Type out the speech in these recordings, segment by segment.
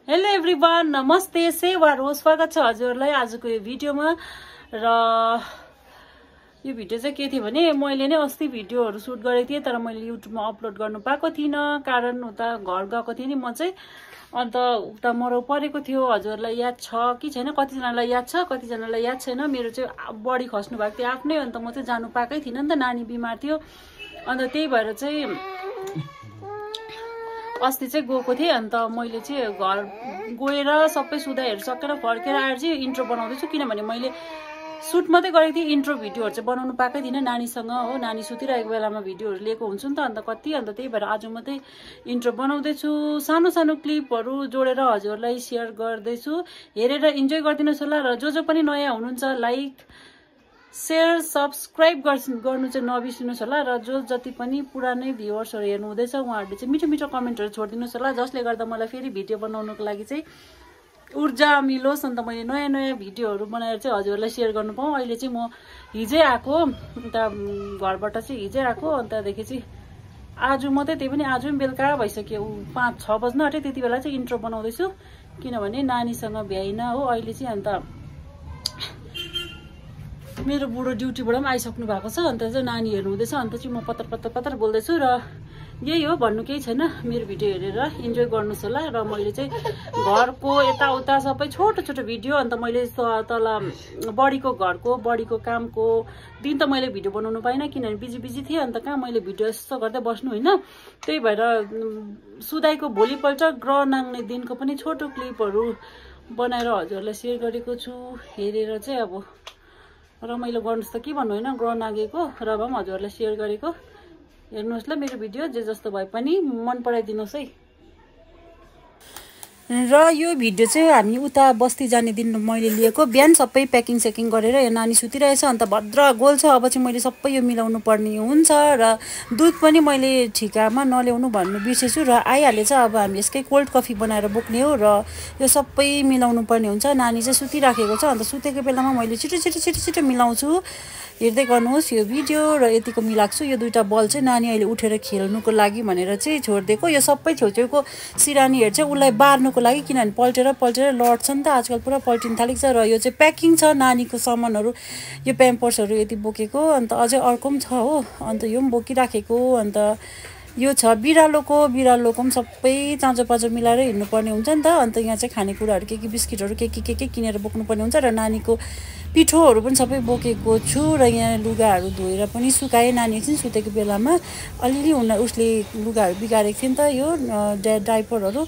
Hello everyone, नमस्ते, सेवा रोज स्वागत छ हजुरलाई आजको यो भिडियोमा। र यो भिडियो चाहिँ के थियो भने मैले नै अस्ति भिडियोहरु सुट गरेको थिएँ, तर मैले युट्युबमा अपलोड गर्नु पाएको थिइनँ, कारण उता घर गएको थिएँ नि म चाहिँ। अन्त उता मरौ परेको थियो। हजुरलाई याद छ कि छैन, कतिजनालाई याद छ कतिजनालाई याद छैन। मेरो चाहिँ बडी खस्नु भएको थियो आफ्नै, अन्त म चाहिँ जानु पाएकै थिइनँ नि त, नानी बिमार थियो। अन्त त्यही भएर चाहिँ अस्ति चाहिँ गएको थिएँ। अन्त मैले चाहिँ घर गएर सबै सुधाइहरू सकेर फर्केर आएर चाहिँ इन्ट्रो बनाउँदैछु, किनभने मैले सुट मात्रै गरेको थिएँ, इन्ट्रो भिडियोहरू चाहिँ बनाउनु पाएकै थिइनँ नानीसँग हो। नानी सुतिरहेको बेलामा भिडियोहरू लिएको हुन्छु नि त, अन्त कति, अन्त त्यही भएर आज मात्रै इन्ट्रो बनाउँदैछु। सानो सानो क्लिपहरू जोडेर हजुरलाई सेयर गर्दैछु, हेरेर इन्जोय गरिदिनुहोस् होला। र जो पनि नयाँ हुनुहुन्छ लाइक शेयर सब्सक्राइब गर्नु चाहिँ नबिर्सिनुहोस् होला। र जो जति पनि पुरानै भ्युअर्सहरू हेर्नु हुँदैछ उहाँहरूले चाहिँ मिठो मिठो कमेन्टहरू छोडिदिनुहोस् होला, जसले गर्दा मलाई फेरि भिडियो बनाउनुको लागि चाहिँ ऊर्जा मिलोस्। अन्त मैले नयाँ नयाँ भिडियोहरू बनाएर चाहिँ हजुरलाई सेयर गर्नु पाऊँ। अहिले चाहिँ म हिजै आएको, अन्त घरबाट चाहिँ हिजै आएको, अन्तदेखि चाहिँ आज मात्रै, त्यही पनि आज पनि बेलुका भइसक्यो, 5-6 बज्न आँट्यो, त्यति बेला चाहिँ इन्ट्रो बनाउँदैछु, किनभने नानीसँग भ्याइन हो अहिले चाहिँ। अन्त मेरो बुढो ड्युटीबाट पनि आइसक्नु भएको छ, अन्त चाहिँ नानी हेर्नु हुँदैछ, अन्त चाहिँ म पत्तर बोल्दैछु। र यही हो, भन्नु केही छैन, मेरो भिडियो हेरेर इन्जोय गर्नुहोस् होला। र मैले चाहिँ घरको यताउता सबै छोटो छोटो भिडियो, अन्त मैले तल बडीको कामको दिन त मैले भिडियो बनाउनु पाइनँ, किनभने बिजी थिएँ। अन्त कहाँ मैले भिडियो यस्तो गर्दै बस्नु होइन, त्यही भएर सुदाईको भोलिपल्ट ग्रह नाग्ने दिनको पनि छोटो क्लिपहरू बनाएर हजुरलाई सेयर गरेको छु। हेरेर चाहिँ अब रमाइलो गर्नुहोस् त, के भन्नु होइन, ग्रह नागेको र भए पनि हजुरलाई सेयर गरेको। हेर्नुहोस् ल मेरो भिडियो, जे जस्तो भए पनि मन पराइदिनुहोस् है। र यो भिडियो चाहिँ हामी उता बस्ती जाने दिन मैले लिएको। बिहान सबै प्याकिङ सेकिङ गरेर यो नानी सुतिरहेछ, अन्त भद्र गोल छ, अब चाहिँ मैले सबै यो मिलाउनु पर्ने हुन्छ। र दुध पनि मैले ठिकामा नल्याउनु भन्नु बिर्सेछु, र आइहालेछ। अब हामी यसकै कोल्ड कफी बनाएर बोक्ने हो, र यो सबै मिलाउनु पर्ने हुन्छ। नानी चाहिँ सुतिराखेको छ, अन्त सुतेको बेलामा मैले छिटो मिलाउँछु। हेर्दै गर्नुहोस् यो भिडियो। र यतिको मिलाएको छु। यो दुईटा बल चाहिँ नानी अहिले उठेर खेल्नुको लागि भनेर चाहिँ छोडिदिएको। यो सबै छेउछेउको सिरानीहरू चाहिँ उसलाई बार्नुको लागि, किनभने पल्टेर लड्छ नि त, आजकल पुरा पल्टिन थालेको छ। र यो चाहिँ प्याकिङ छ नानीको सामानहरू, यो प्याम्पर्सहरू यति बोकेको, अन्त अझै अर्को पनि छ हो, अन्त यो पनि बोकिराखेको। अन्त यो छ बिरालोको पनि सबै चाँजो मिलाएर हिँड्नुपर्ने हुन्छ नि त। अन्त यहाँ चाहिँ खानेकुराहरू के बिस्किटहरू के किनेर बोक्नुपर्ने हुन्छ। र नानीको पिठोहरू पनि सबै बोकेको छु। र यहाँ लुगाहरू धोएर पनि सुकाएँ, नानी एकछिन सुतेको बेलामा अलिअलि उसले लुगाहरू बिगारेको थियो नि त, यो डाइपरहरू।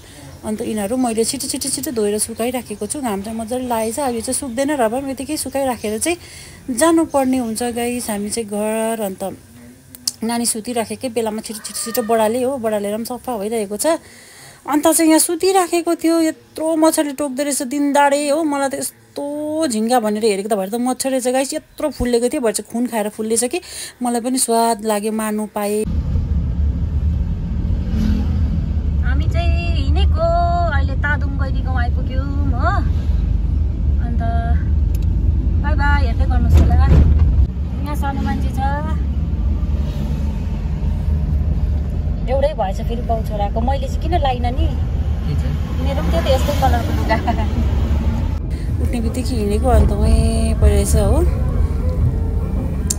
अन्त यिनीहरू मैले छिटो धोएर सुकाइराखेको छु। घाम चाहिँ मजाले लागेछ, अब यो चाहिँ सुक्दैन, र भए पनि यतिकै सुकाइराखेर चाहिँ जानुपर्ने हुन्छ गाइस हामी चाहिँ घर। अन्त नानी सुतिराखेकै बेलामा छिटो बडाले पनि सफा भइरहेको छ। अन्त चाहिँ यहाँ सुतिराखेको थियो, यत्रो मच्छरले टोक्दो रहेछ दिनदाडे हो। मलाई त यस्तो झिङ्गा भनेर हेरेको त भएर त मच्छर रहेछ गाइस, यत्रो फुल्लेको थियो, भएर चाहिँ खुन खाएर फुल्लेछ कि मलाई पनि स्वाद लाग्यो, मार्नु पाएँ। हामी चाहिँ हिँडेको अहिले तादुङ गैरी गाउँ आइपुग्यौँ हो। अन्त बाई बाई, हेर्दै गर्नुहोस् होला। यहाँ सानो मान्छे छ, एउटै भएछ फेरि बाउ छोराको। मैले चाहिँ किन लाइन नि, मेरो पनि थियो त यस्तै कलरको लुगा। उठ्ने बित्तिकै हिँडेको, अन्त वहीँ परिरहेछ हो।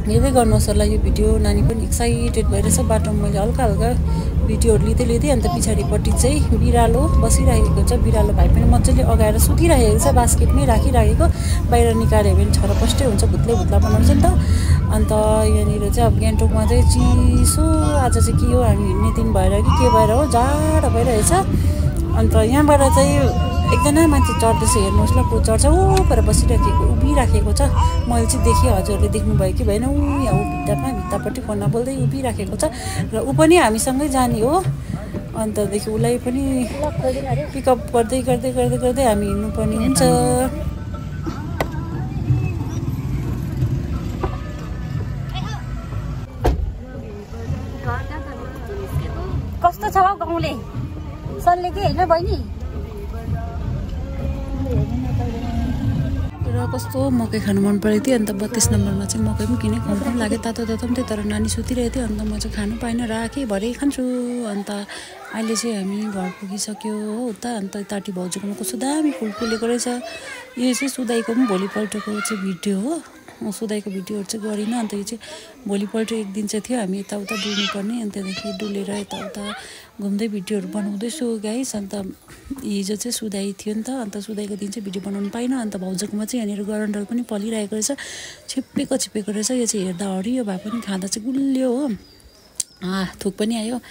हेर्दै गर्नुहोस् होला यो भिडियो। नानी पनि एक्साइटेड भइरहेछ। बाटोमा मैले हल्का भिडियोहरू लिँदै अन्त पछाडिपट्टि चाहिँ बिरालो बसिरहेको छ। बिरालो भाइ पनि मजाले अगाएर सुतिरहेको छ, बास्केटमै राखिराखेको। बाहिर निकाल्यो भने छरपष्टै हुन्छ, भुत्ला बनाउँछ नि त। अन्त यहाँनिर चाहिँ अब गान्तोकमा चाहिँ चिसो आज चाहिँ के हो, हामी हिँड्ने दिन भएर कि के भएर हो, जाडो भइरहेछ। अन्त यहाँबाट चाहिँ एकजना मान्छे चढ्दैछ, हेर्नुहोस् ल, को चढ्छ, पर उभिराखेको छ। मैले चाहिँ देखेँ, हजुरहरूले देख्नुभयो कि भएन, यहाँ भित्तापट्टि फोनमा बोल्दै उभिराखेको छ। र ऊ पनि हामीसँगै जाने हो। अन्तदेखि उसलाई पनि पिकअप गर्दै हामी हिँड्नुपर्ने हुन्छ। कस्तो छ गाउँले सल्ले कि होइन बहिनी? र कस्तो मकै खानु मन परेको थियो। अन्त 32 नम्बरमा चाहिँ मकै पनि किने खुवाउनु पनि लाग्यो, तातो तातो पनि थियो। तर नानी सुतिरहेको थियो, अन्त म चाहिँ खानु पाइनँ, राखेँ, भरे खान्छु। अन्त अहिले चाहिँ हामी घर पुगिसक्यो हो उता। अन्त ताटी भाउजूकोमा कस्तो दामी फुल फुलेको रहेछ। यो चाहिँ सुदाईको पनि भोलिपल्टको चाहिँ भिडियो हो। सुदाईको भिडियोहरू चाहिँ गरिनँ। अन्त यो चाहिँ भोलिपल्ट एक दिन चाहिँ थियो हामी यताउता डुल्नुपर्ने, अनि त्यहाँदेखि डुलेर यताउता घुम्दै भिडियोहरू बनाउँदैछु गाइस। अन्त हिजो चाहिँ सुदाई थियो नि त, अन्त सुदाईको दिन चाहिँ भिडियो बनाउनु पाइनँ। अन्त भाउजूकोमा चाहिँ यहाँनिर गरन्डल पनि पलिरहेको रहेछ, छिप्पेको रहेछ। यो चाहिँ हेर्दा हरियो भए पनि खाँदा चाहिँ गुलियो हो, थुक पनि आयो।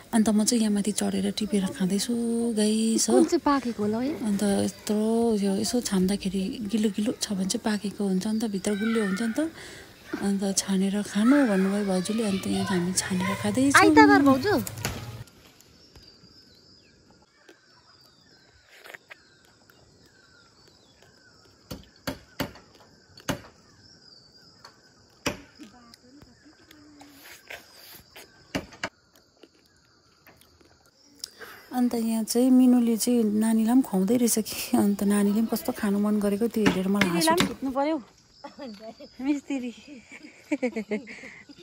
अन्त म चाहिँ यहाँ माथि चढेर टिपेर खाँदैछु गाइस हो। पाकेको होला है। अन्त यत्रो यो यसो छाम्दाखेरि गिलो गिलो छ भने चाहिँ पाकेको हुन्छ नि त, भित्र गुलियो हुन्छ नि त। अन्त छानेर खानु भन्नुभयो भाउजूले। अन्त यहाँ हामी छानेर खाँदैछौँ। अन्त यहाँ चाहिँ मिनुले चाहिँ नानीलाई पनि खुवाउँदै रहेछ कि। अन्त नानीले पनि कस्तो खानु मन गरेको त्यो हेरेर मलाई हाँस उठ्नु पर्यो। मिस्त्री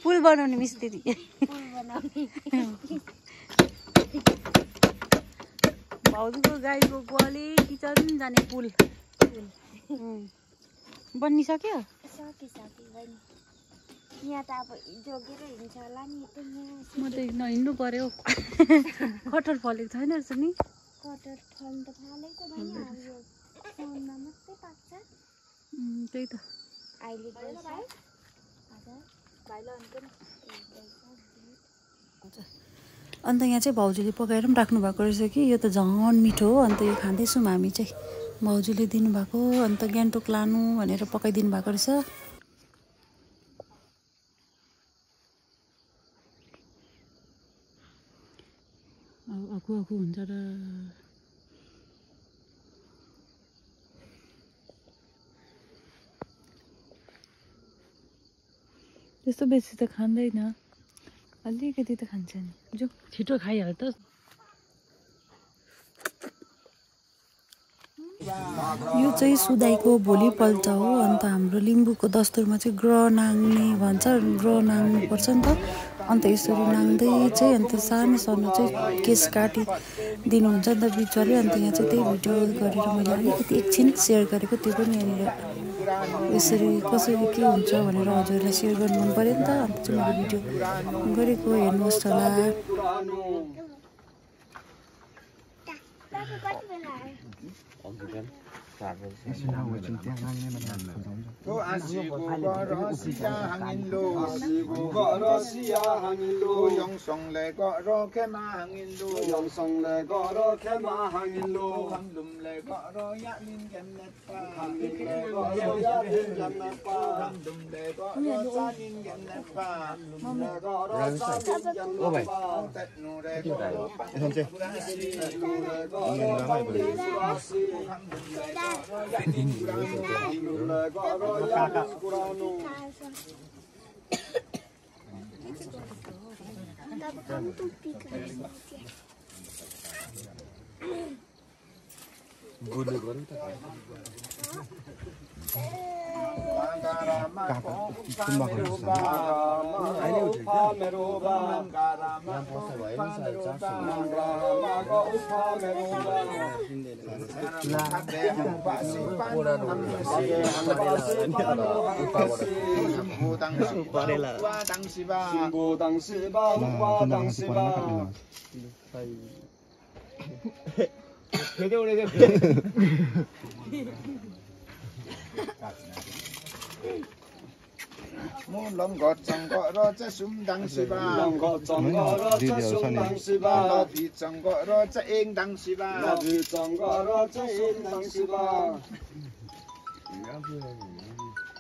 पुल बनाउने मिस्त्री भाउजूको गाईको गोवाले किचन जाने पुल बनिसक्यो। यहाँ त अब जोगेर हिँड्छ होला नि। म त नहिँड्नु पर्यो। कटहर फलेको छैन रहेछ नि। कटहर फल्नु त फलेको छैन, अब यो साउनमा मात्रै पाक्छ। त्यही त अहिले अन्त यहाँ चाहिँ भाउजूले पकाएर पनि राख्नु भएको रहेछ कि। यो त झन् मिठो हो। अन्त यो खाँदैछौँ हामी चाहिँ, भाउजूले दिनुभएको। अन्त गान्तोक लानु भनेर पकाइदिनु भएको रहेछ। आफू हुन्छ र त्यस्तो बेसी त खाँदैन, अलिकति त खान्छ नि। जो छिटो खाइहाल त। यो चाहिँ सुदाईको भोलिपल्ट हो। अन्त हाम्रो लिम्बूको दस्तुरमा चाहिँ ग्रह नाङ्ने भन्छ, ग्रह नाङ्नुपर्छ नि त। अन्त यसरी नाङ्दै चाहिँ अन्त सानो सानो चाहिँ केस काटिदिनुहुन्छ नि त बिचवाले। अन्त यहाँ चाहिँ त्यही भिडियो गरेर मैले अलिकति एकछिन सेयर गरेको, त्यो पनि यहाँनिर यसरी कसरी के हुन्छ भनेर हजुरलाई सेयर गर्नु मन पऱ्यो नि त। अन्त चाहिँ मैले भिडियो गरेको, हेर्नुहोस् होला।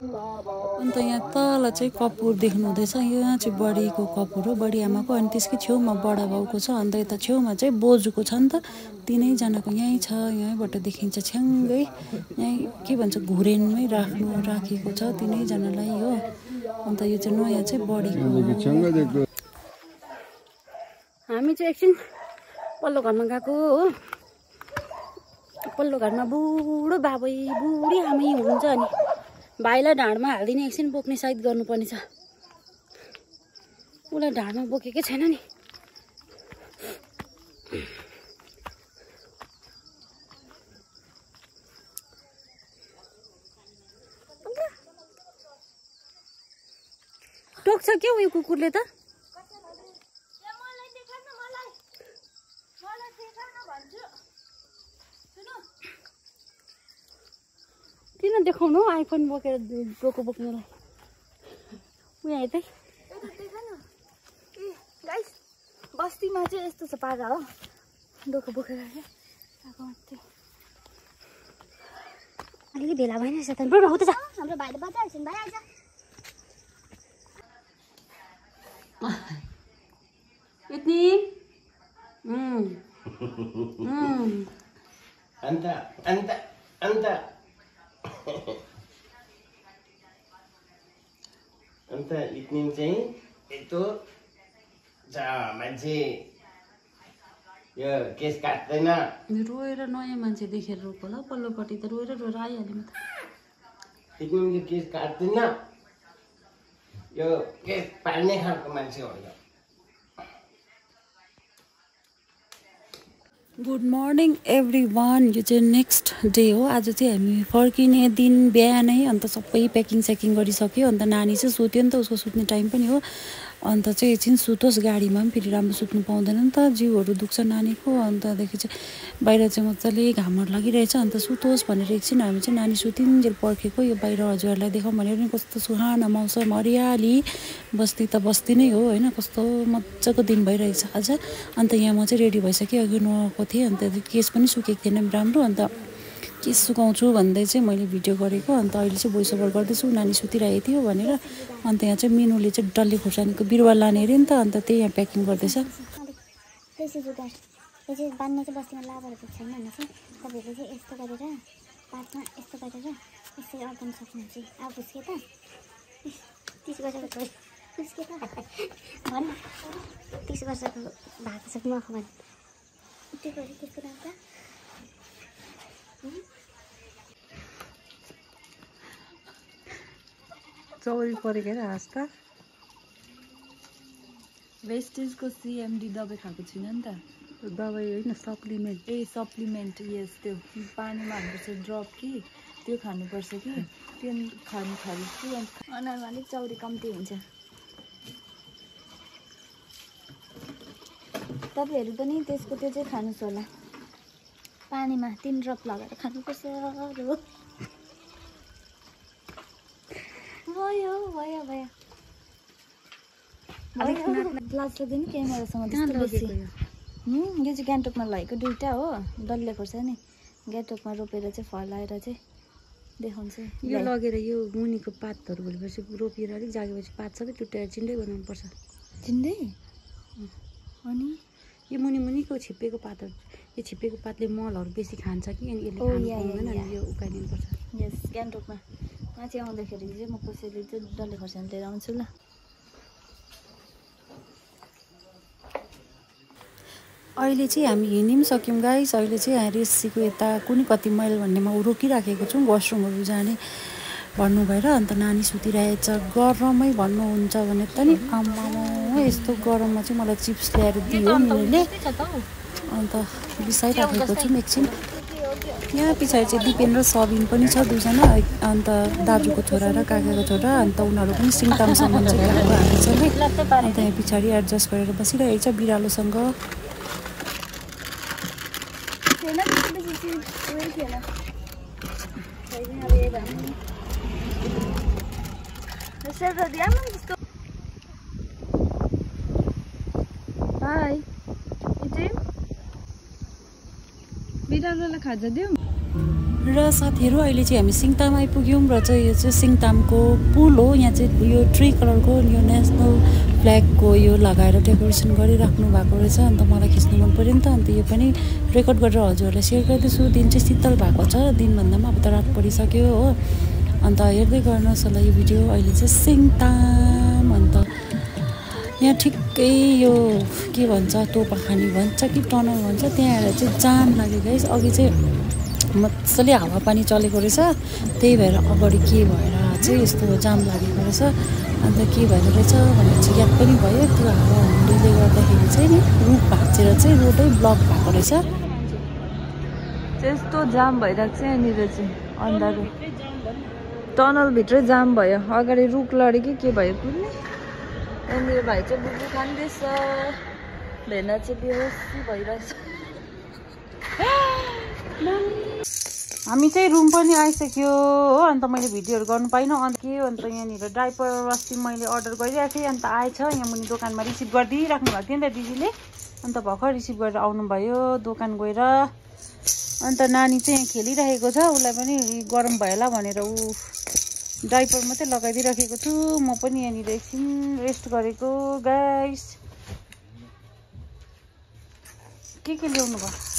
अन्त यहाँ तल चाहिँ कपुर देख्नु हुँदैछ, यहाँ चाहिँ बडीको कपुर हो, बडी आमाको। अनि त्यसकै छेउमा बडा बाउको छ। अन्त यता छेउमा चाहिँ बोजूको छ नि त, तिनैजनाको यहीँ छ, यहीँबाट देखिन्छ छ्याङ्गै। यहीँ के भन्छ घुरेनमै राखेको छ तिनैजनालाई हो। अन्त यो चाहिँ नयाँ चाहिँ बडीको। हामी चाहिँ एकछिन पल्लो घरमा गएको हो, पल्लो घरमा बुढो बाबै बुढी आमै हुनुहुन्छ अनि भाइलाई ढाडमा हालिदिने एकछिन बोक्ने साइड गर्नुपर्ने छ उसलाई ढाडमा बोकेकै छैन नि टोक्छ क्या उयो कुकुरले त किन देखाउनु हौ आइफोन बोकेर डोको बोक्नुलाई उयो हेर्दै गाइस बस्तीमा चाहिँ यस्तो छ पारा हो डोको बोकेर आएको मात्रै अलिकति भेला भएन रहेछ त बरु हो त जा हाम्रो भाइले बजाइहाल्छ नि भाइ आइज यति अन्त अन्त अन्त अन्त इतनी चाहिँ यस्तो मान्छे यो केस काट्दैन रोएर नयाँ मान्छे देखेर रोको होला पल्लोपट्टि त रोएर रोएर आइहाल्यो म त इतनी केस काट्दैन यो केस पाल्ने खालको मान्छे हो यो गुड मर्निङ एभ्री वान यो चाहिँ नेक्स्ट डे हो आज चाहिँ हामी फर्किने दिन बिहानै अन्त सबै प्याकिङ स्याकिङ गरिसक्यो अन्त नानी चाहिँ सुत्यो नि त उसको सुत्ने टाइम पनि हो अन्त चाहिँ एकछिन सुतोस् गाडीमा पनि फेरि राम्रो सुत्नु पाउँदैन नि त जिउहरू दुख्छ नानीको अन्तदेखि चाहिँ बाहिर चाहिँ मजाले घामहरू लागिरहेछ अन्त सुतोस् भनेर एकछिन हामी चाहिँ नानी सुतिन्जेल पर्खेको यो बाहिर हजुरहरूलाई देखाउँ भनेर नि कस्तो सुहाना मौसम हरियाली बस्ती त बस्ती नै हो होइन कस्तो मजाको दिन भइरहेछ आज अन्त यहाँ म चाहिँ रेडी भइसकेँ अघि नुहाएको थिएँ अन्त केस पनि सुकेको थिएन राम्रो अन्त केस सुकाउँछु भन्दै चाहिँ मैले भिडियो गरेको अन्त अहिले चाहिँ भोइस ओभर गर्दैछु नानी सुतिरहेको थियो भनेर अन्त यहाँ चाहिँ मिनुले चाहिँ डल्ले खोर्सानीको बिरुवा लाने अरे नि त अन्त त्यही यहाँ प्याकिङ गर्दैछ यो चाहिँ बान्ने चाहिँ बस्तीमा लाभरहरू छैन भने चाहिँ तपाईँहरूले चाहिँ यस्तो गरेर पातमा यस्तो गरेर यसरी अड्काउन सक्नुहुन्छ अब बुझ्यो त 30 वर्षको बुझ्यो त भन 30 वर्षको भएको छ म भन त्यो गरी त्यसको नाम त चौरी परेको हेर हाँस त वेस्टेजको सिएमडी दबाई खाएको छुइनँ नि त दबाई होइन सप्लिमेन्ट सप्लिमेन्ट यस त्यो पानीमा हाल्नुपर्छ ड्रप कि त्यो खानुपर्छ कि त्यो खानु थालेछु अनुहारमा अलिक चौरी कम्ती हुन्छ तपाईँहरू पनि त्यसको त्यो चाहिँ खानुहोस् होला पानीमा 3 ड्रप लगाएर खानुपर्छ भयो भयो भयो लाज लाग्दैन क्यामेरासँग त्यस्तो बेसी यो चाहिँ गान्तोकमा लगेको 2टा हो डल्ले खोर्सानी गान्तोकमा रोपेर चाहिँ फलाएर चाहिँ देखाउँछ यो लगेर यो मुनिको पातहरू भएपछि रोपेर अलिक जागेपछि पात सबै टुटेर चिन्डै बनाउनुपर्छ चिन्डै अनि यो मुनिको छिप्पेको पातहरू यो छिप्पेको पातले मलहरू बेसी खान्छ कि अनि यसले खानु यो उकाइदिनुपर्छ यस गान्तोकमा माथि आउँदाखेरि चाहिँ म कसैले चाहिँ डल्ले खोर्सानी लिएर आउँछु ल अहिले चाहिँ हामी हिँड्नु पनि सक्यौँ गाइस अहिले चाहिँ यहाँ रेसीको यता कुनै कति माइल भन्नेमा रोकिराखेको छौँ वासरुमहरू जाने भन्नु भएर अन्त नानी सुतिरहेछ गरमै भन्नुहुन्छ भने त नि आम्मा यस्तो गरममा चाहिँ मलाई चिप्स ल्याएर दियो मिनुले अन्त बिसाइराखेको छौँ एकछिन यहाँ पछाडि चाहिँ दिपेन र सबिन पनि छ दुईजना अन्त दाजुको छोरा र काकाको छोरा अन्त उनीहरू पनि सिङतामसम्म चाहिँ गएको हामी छ अन्त यहाँ पछाडि एडजस्ट गरेर बसिरहेको छ बिरालोसँग बाई बिरालोलाई खाजा दिउँ र साथीहरू अहिले चाहिँ हामी सिङताम आइपुग्यौँ र चाहिँ यो चाहिँ सिङतामको पुल हो यहाँ चाहिँ यो ट्री कलरको यो नेसनल फ्ल्यागको यो लगाएर डेकोरेसन गरिराख्नु भएको रहेछ अन्त मलाई खिच्नु मन पऱ्यो नि त अन्त यो पनि रेकर्ड गरेर हजुरहरूलाई सेयर गर्दैछु दिन चाहिँ शीतल भएको छ दिनभन्दामा अब त रात परिसक्यो हो अन्त हेर्दै गर्नुहोस् होला यो भिडियो अहिले चाहिँ सिङताम अन्त यहाँ ठिक्कै यो के भन्छ तोपाखानी भन्छ कि टनल भन्छ त्यहाँ आएर चाहिँ जाम लाग्यो गाइस अघि चाहिँ मजाले हावापानी चलेको रहेछ त्यही भएर अगाडि के भएर चाहिँ यस्तो जाम लागेको रहेछ अन्त के भएर रहेछ भनेर चाहिँ याद पनि भयो त्यो हावा हुन्डीले गर्दाखेरि चाहिँ नि रुख भाँचेर चाहिँ रोडै ब्लक भएको रहेछ त्यस्तो जाम भइरहेको छ यहाँनिर चाहिँ अन्धारो टनलभित्रै जाम भयो अगाडि रुख लड्यो कि के भयो कुनै यहाँनिर भाइ चाहिँ बुबु खाँदैछ भेना चाहिँ बेहोसी भइरहेछ हामी चाहिँ रुम पनि आइसक्यो हो अन्त मैले भिडियोहरू गर्नु पाइनँ अन्त के अन्त यहाँनिर डाइपर अस्ति मैले अर्डर गरिरहेको थिएँ अन्त आएछ यहाँ मुनि दोकानमा रिसिभ गरिदिइराख्नु भएको थियो नि त दिदीले अन्त भर्खर रिसिभ गरेर आउनुभयो दोकान गएर अन्त नानी चाहिँ यहाँ खेलिरहेको छ उसलाई पनि गरम भयो होला भनेर ऊ डाइपर मात्रै लगाइदिइराखेको छु म पनि यहाँनिर एकछिन रेस्ट गरेको गाइस के ल्याउनु भयो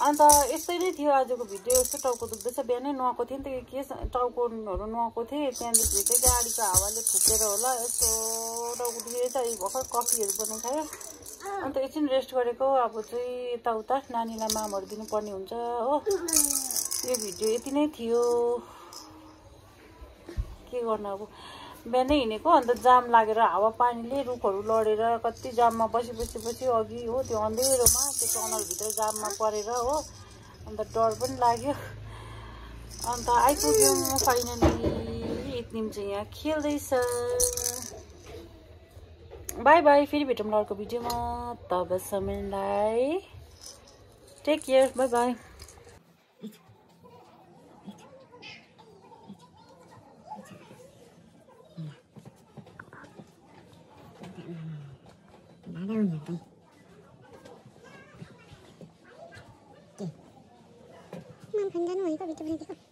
अन्त यस्तै नै थियो आजको भिडियो यस्तो टाउको दुख्दैछ बिहानै नुहाएको थिएँ नि त के टाउकोहरू नुहाएको थिएँ त्यहाँदेखि चाहिँ गाडीको हावाले फुकेर होला यस्तो टाउको दुखेर चाहिँ भर्खर कफीहरू बनाउनु खायो अन्त एकछिन रेस्ट गरेको अब चाहिँ यताउता नानीलाई मामहरू दिनुपर्ने हुन्छ हो यो भिडियो यति नै थियो के गर्नु अब बिहानै हिँडेको अन्त जाम लागेर हावापानीले रुखहरू लडेर कति जाममा बसी अघि हो त्यो अँधेरोमा त्यो टनलभित्र जाममा परेर हो अन्त डर पनि लाग्यो अन्त आइपुग्यौँ फाइनली इतनिम चाहिँ यहाँ खेल्दैछ बाई बाई फेरि भेटौँ अर्को भिडियोमा तबसम्मलाई take care bye bye Mom, I'm done with the video.